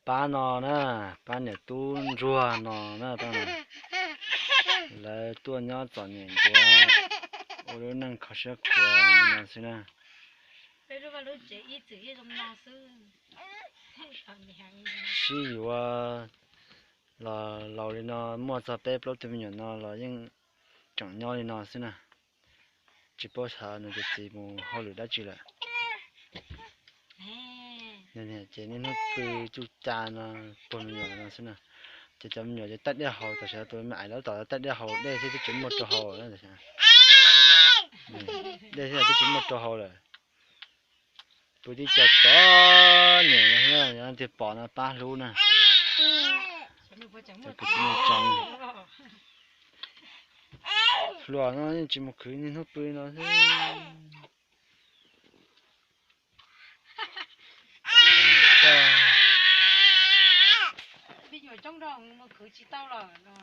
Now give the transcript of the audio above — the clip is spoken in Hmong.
pab no na, pab niam tub ntsuag no na, pab no. Lawv tuaj nyob txom nyem ncuav, ua lub neej kho siab khuav li no xwb na. Sib yuav los laus li no, muaj txog peb plaub tug me nyuam no los yeej tseem nyob li no xwb na. Tsis paub xyov nws tus txiv mus hauj lwm dab tsi lawm. Ces niaj hnub pw tsuj ca no, puag me nyuam no xwb na. Ces cov me nyuam ces taij dej haus, tam sim no tus me ais lawv tom taij dej haus, dej thiaj tsis muaj rau haus. Dej thiaj tsis muaj rau haus lawm. Pw tib co txom nyem no, yog leej twg pom no pab hlub na. Cov kwv tij neej tsa, hluas no yeej tsis mus khwv, niaj hnub pw no xwb. Me nyuam coob nrog mus khwv tsis tau lawm no.